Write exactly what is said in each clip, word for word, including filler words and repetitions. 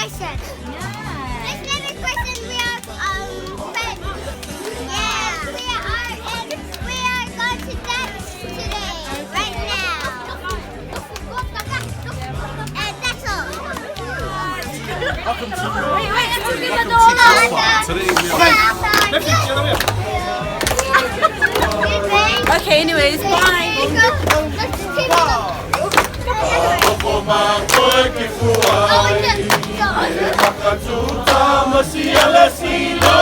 This little person, we are, um, friends. Yeah, we are, and we are going to dance today, right now. And that's all. Welcome to, welcome to the spa. Today we are Okay, anyways, bye. Ko ma koe ke fua ai, ke he makatū tamasi a le sino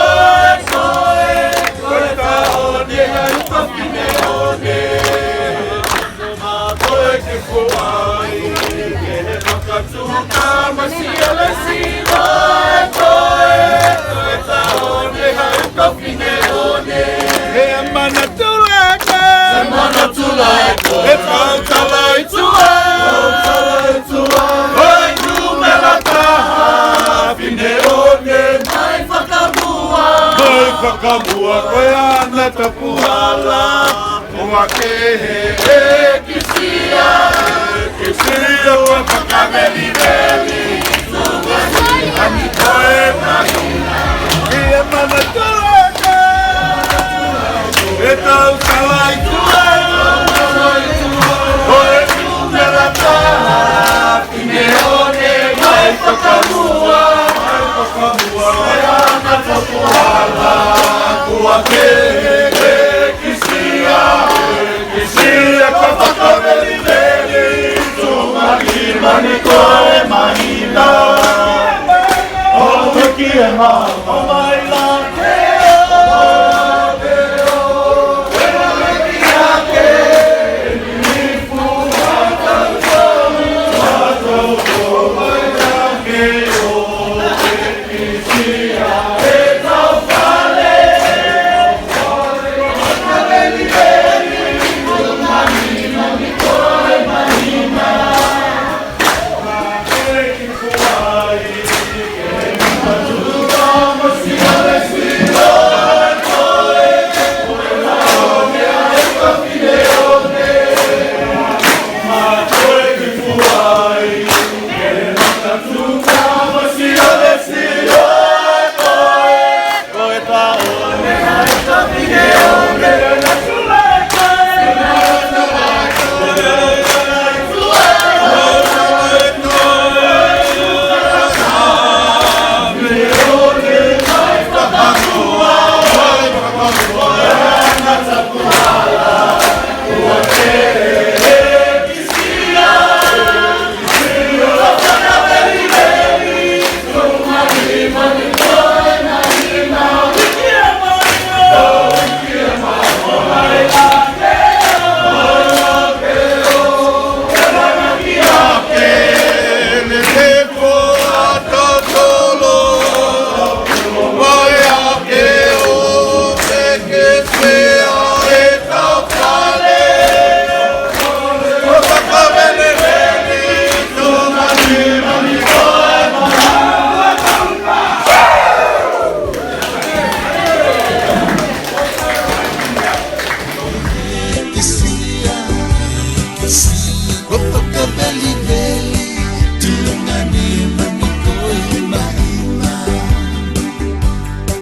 e koe, koe ka one ai ka fine one. Ko ma koe ke fua ai, ke he makatū tamasi a le sino e koe, koe ka one ai ka fine one. He manatu lahi e koe. He manatu lahi e koe. E fautala i tua. Fautala i tua. Oi, numela taha, fine one, mai fakamua. Mai fakamua, ko e ana tapuhala. Kua kehe e kitia, kitia kua fakaveliveli. Ani koe mai. Ia manatu e koe. E tau tala i tua. Ko e numela taha, fine one, mai fakamua. Mai fakamua. E ana tapuhala. Kua kehe e kitia, kitia kua fakaveliveli. Tumaki mani ko e mahina. O hiki e ma, o mai la ke o.